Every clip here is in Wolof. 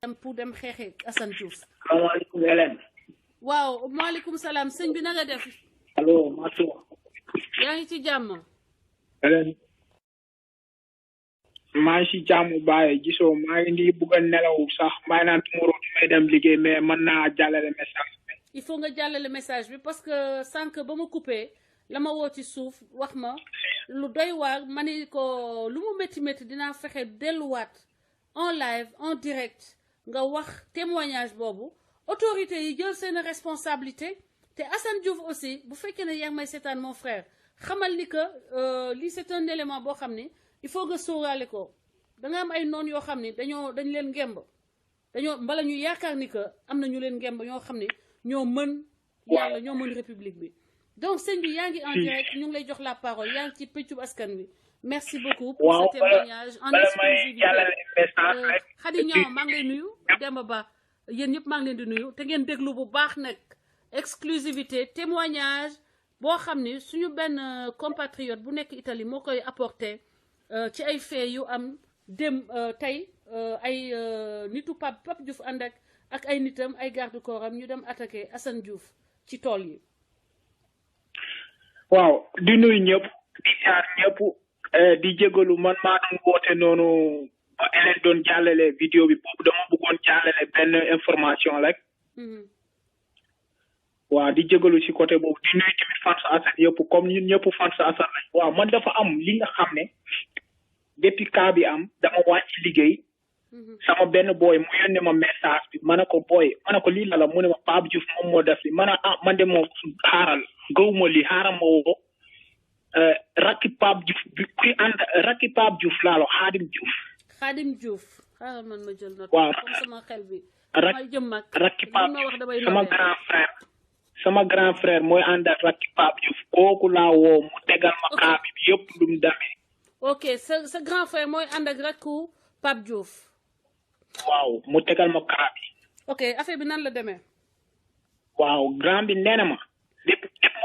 pour dem xeexee Assane Diouf. salaamaaleykum Hélène. waaw maaleykum salaam sëñ bi na nga def. allo Matou. yaa ngi ci jàmm. Hélène. maa ngi ci jàmm bàyyi gisoo maa ngi nii bugg a nelaw sax maa naan tumuro may dem liggéey mais mën naa jàllale message bi. il faut nga jàllale message bi parce que sànq ba ma coupé la ma woo ci suuf wax ma lu doy waar ma ni ko lu mu métti métti dinaa fexe delluwaat en live en direct nga wax témoignage boobu autorité yi jël seen responsabilité te Assane Diouf aussi bu fekkee ne yaa ngi may seetaan mon frère xamal ni que lii c'est un élément boo xam ni il faut nga sóoraale ko da nga am ay noon yoo xam ni dañ leen ngemb dañoo mbala ñu yaakaar ni que am na ñu leen ngemb ñoo xam ni ñoo mën yàlla ñoo mën république bi donc sëñ bi yaa ngi en direct ñu ngi lay jox la parole yaa ngi ci pëccub askan wi merci beaucoup pour ce témoignage en exclusivité Khady Niang maa ngi lay nuyu Demba Ba yéen ñëpp maa ngi leen di nuyu te ngeen déglu bu baax nag exclusivité témoignage boo xam ni suñu benn compatriote bu nekk Italie moo koy apporté ci ay faits yu am dem tey ay nitu Pape Diouf ànd ak ay nitam ay garde corps am ñu dem attaqué Assane Diouf ci tool yi. waaw di nuyu ñëpp di ñaar ñëpp di jégalu man maa doon woote noonu ba Hélène doon jàllale vidéo bi boobu dama bëggoon jàllale benn information rek. waaw di jégalu ci côté boobu di nuyu tamit fans Assane yëpp comme ñun ñëpp fans Assane lañ. waaw man dafa am li nga xam ne depuis cas bi am dama wàcc liggéey. sama benn boy mu yónnee ma message bi ma ne ko boy ma ne ko lii la mu ne ma Pape Diouf moom moo def li ma ne man de moom xaaral gëwuma lii xaaral ma woo rakki Pape Diouf bi kuy ànd rakki Pape Diouf laalo Xaadim Diouf. Xaadim Diouf xaaral man ma jël note. waaw comme sama xel bi. rakki Pape Diouf sama grand frère mooy ànd ak rakki Pape Diouf kooku laa woo mu tegal ma kaa bi yëpp lu mu demee. ok sa grand frère mooy ànd ak rakku Pape Diouf. waaw mu tegal ma kaa bi. ok affaire bi nan la demee. waaw grand bi nee na ma lépp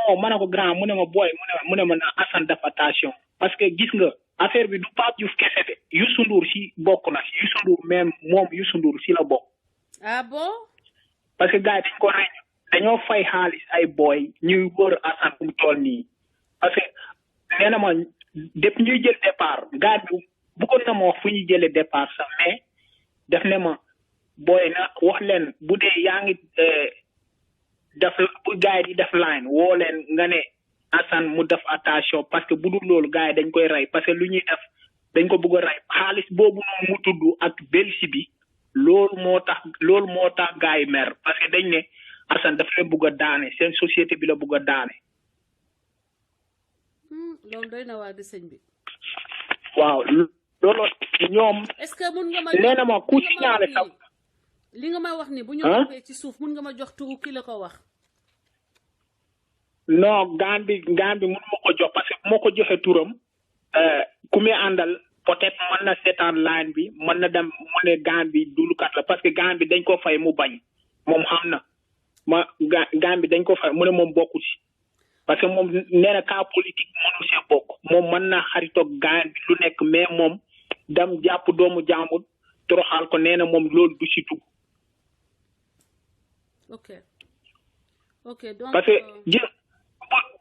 moo ma ne ko grand mu ne ma booy mu ne ma na Assane def attention parce que gis nga affaire bi du Pape Diouf kese de Youssou Ndour si bokk na si Youssou Ndour même moom Youssou Ndour si la bokk. ah bon. parce que gars yi dañ ko rëñ dañoo fay xaalis ay booy ñuy wër Assane fu mu toll nii parce que nee na ma depuis ñuy jël départ gars bi bëggoon na ma wax fu ñuy jëlee départ sax mais def ne ma booy na wax leen bu dee yaa ngi def bu gars yi di def line woo leen nga ne Assane mu def attention parce que bu dul loolu gars yi dañ koy rey parce que lu ñuy def dañ ko bëgg a rey xaalis boobu noonu mu tudd ak belsi bi loolu moo tax gars yi mer parce que dañ ne Assane dafa leen bëgg a daane seen société bi la bëgg a daane. loolu doy na waa di sëñ bi. waaw loolu ñoom. est-ce que mun nga ma nee na ma ku signalé sax. li nga ma wax ni bu ñu toppee ci suuf mun nga ma jox turu ki la ko wax. non gaan bi mun ma ko jox parce que bu ma ko joxe turam ku muy àndal peut-être mën na seetaan line bi mën na dem mu ne gaan bi dulukat la parce que gaan bi dañ ko fay mu bañ moom xam na gaan bi dañ ko fay mu ne moom bokku ci parce que moom nee na cas politique mënu see bokk moom mën na xaritoog gaan bi lu nekk mais moom dem jàpp doomu jàmbur toroxal ko nee na moom loolu du si dugg. ok donc parce que gis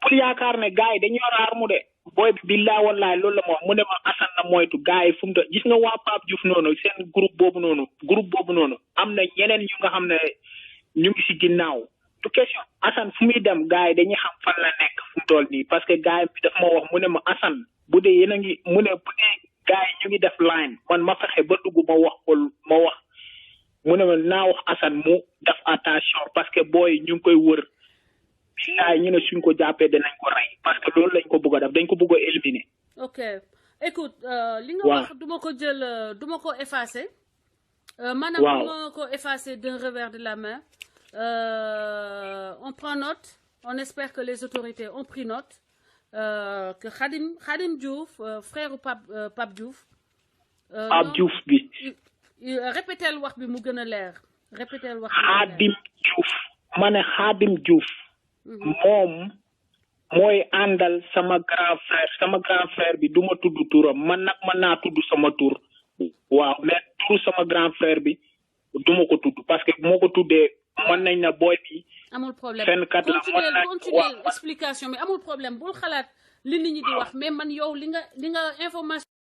pour yaakaar ne gars yi dañoo raar mu de booy bi billaa wallaay loolu la ma wax mu ne ma Assane na moytu gars yi fu mu toll gis nga waa Pape Diouf noonu seen groupe boobu noonu am na ñeneen ñu nga xam ne ñu ngi si ginnaaw du question Assane fu muy dem gars yi dañuy xam fan la nekk fu mu toll nii parce que gars yi daf ma wax mu ne ma Assane bu dee yéen a ngi mu ne bu dee gars yi ñu ngi def line man ma fexe ba dugg ma wax mu ne ma naa wax Assane mu def attention parce que booy ñu ngi koy wër billaay ñu ne suñ ko jàppee danañ ko rey parce que loolu lañ ko bëgg a def dañ ko bëgg a éliminer. ok écoute li nga wax duma ko jël duma ko effacer. maanaam duma ko effacer d'un revers de la main. On prend note on espère que les autorités ont pris note que Khadim Diouf frère Pape Diouf. Pape Diouf bi. répétel wax bi mu gën a leer. répétel wax bi Khadim Diouf ma ne Khadim Diouf. moom mooy àndal sama grand frère bi du ma tudd turam man nag mën naa tudd sama tur waaw mais turu sama grand frère bi duma ko tudd parce que moo ko tuddee mën nañ na booy bi amul problème fenkat la mën nañ continuer explication mais amul problème bul xalaat li nit ñi di wax mais man yow li nga information